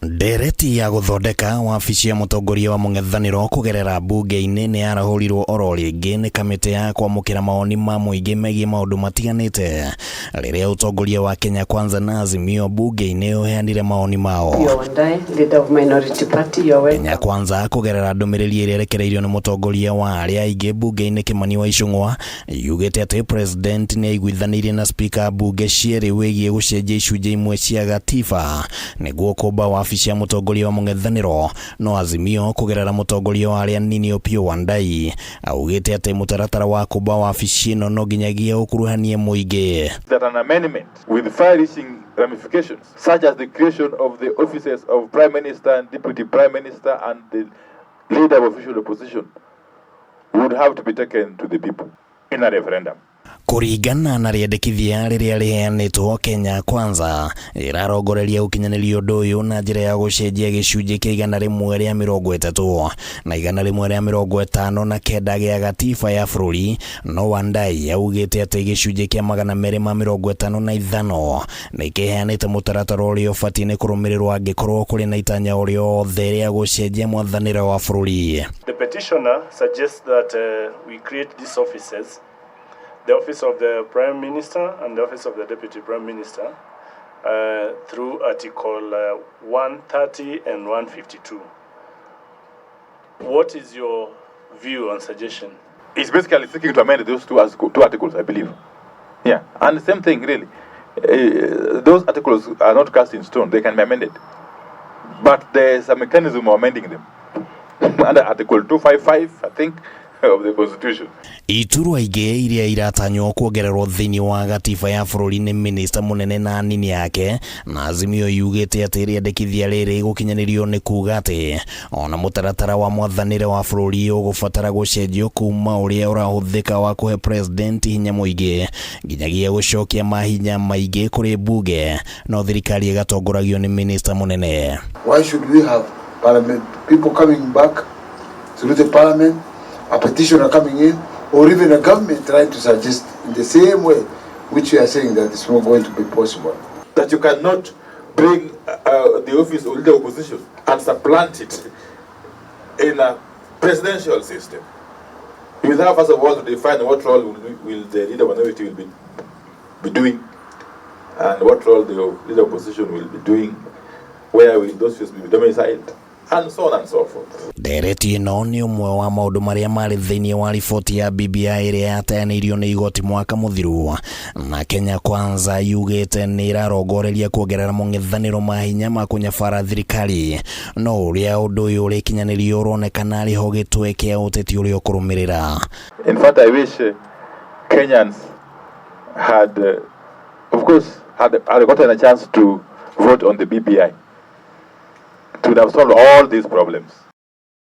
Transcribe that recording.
Ndereti ya gũthondeka wabici ya mũtongoria wa mũng'ethanĩro kũgerera mbunge-inĩ nĩ yarahũrirwo oro rĩngĩ nĩ kamĩtĩ ya kwamũkĩra mawoni ma mũingĩ megiĩ maũndũ matiganĩte rĩrĩa ũtongoria wa Kenya Kwanza na Azimio mbunge-inĩ ũheanire mawoni mao. Kenya Kwanza kũgerera ndũmĩrĩri ĩrĩa ĩrekereirio nĩ mũtongoria wa arĩa aingĩ mbunge-inĩ Kimani wa Ichung'wa yugĩte atĩ president nĩ aiguithanĩirie na spika mbunge cierĩ wĩgiĩ gũcenjia icunjĩ imwe cia gatiba nĩguo kũmba wabici ya mũtongoria wa mũng'ethanĩro. No Azimio kũgerera mũtongoria wa arĩa anini Opiyo Wandayi augĩte atĩ mũtaratara wa kũmba wabici ĩno no nginyagia ũkuruhanie mũingĩ. That an amendment with far-reaching ramifications, such as the creation of the offices of Prime Minister and Deputy Prime Minister and the Leader of Official Opposition, would have to be taken to the people in a referendum. Kũringana na rĩendekithia rĩrĩa rĩheanĩtwo, Kenya Kwanza ĩrarongoreria gũkinyanĩria ũndũ ũyũ na njĩra ya gũcenjia gĩcunjĩ kĩa 130 na 159 gĩa gatiba ya bũrũri. No Wandayi augĩte atĩ gĩcunjĩ kĩa 255 nĩ kĩheanĩte mũtaratara ũrĩa ũbatiĩ nĩ kũrũmĩrĩrwo angĩkorwo kũrĩ na itanya o rĩothe rĩa gũcenjia mwathanĩre wa bũrũri. The petitioner suggests that we create these offices, the office of the Prime Minister and the office of the Deputy Prime Minister, through Article 130 and 152. What is your view and suggestion? It's basically seeking to amend those two articles, I believe. Yeah, and the same thing really. Those articles are not cast in stone; they can be amended. But there's a mechanism of amending them under Article 255, I think, of the Constitution. Iturwa ingĩ iria iratanywo kuongererwo thĩinĩ wa gatiba ya bũrũri nĩ minista mũnene na anini yake, na Azimio yugĩte atĩ rĩendekithia rĩrĩ gũkinyanĩrio nĩ kuga atĩ ona mũtaratara wa mwathanĩre wa bũrũri ũgũbatara gũcenjio kuma ũrĩa ũrahũthĩka wa kũhe president hinya mũingĩ nginyagia gũcokia mahinya maingĩ kũrĩ mbunge, no thirikari ĩgatongoragio nĩ minista mũnene. Why should we have parliament people coming back through the parliament, a petitioner coming in, or even a government trying to suggest in the same way, which we are saying that it's not going to be possible? That you cannot bring the office of leader of opposition and supplant it in a presidential system without first of all to define what role will the leader of minority will be doing and what role the leader of opposition will be doing, where will those offices be domiciled, and so on and so forth. Ndereti ĩno nĩ ũmwe wa maũndũ marĩa marĩ thĩinĩ wa riboti ya BBI ĩrĩa yateanĩirio nĩ igoti mwaka mũthiru, na Kenya Kwanza yugĩte nĩ ĩrarongoreria kuongerera mũng'ethanĩro mahinya ma kũnyabara thirikari, no ũrĩa ũndũ ũyũ ũrĩkinyanĩrio ũronekana arĩ ho gĩtwe kĩa ũteti ũrĩa ũkũrũmĩrĩra. In fact, I wish Kenyans had, of course, had gotten a chance to vote on the BBI. To have solved all these problems.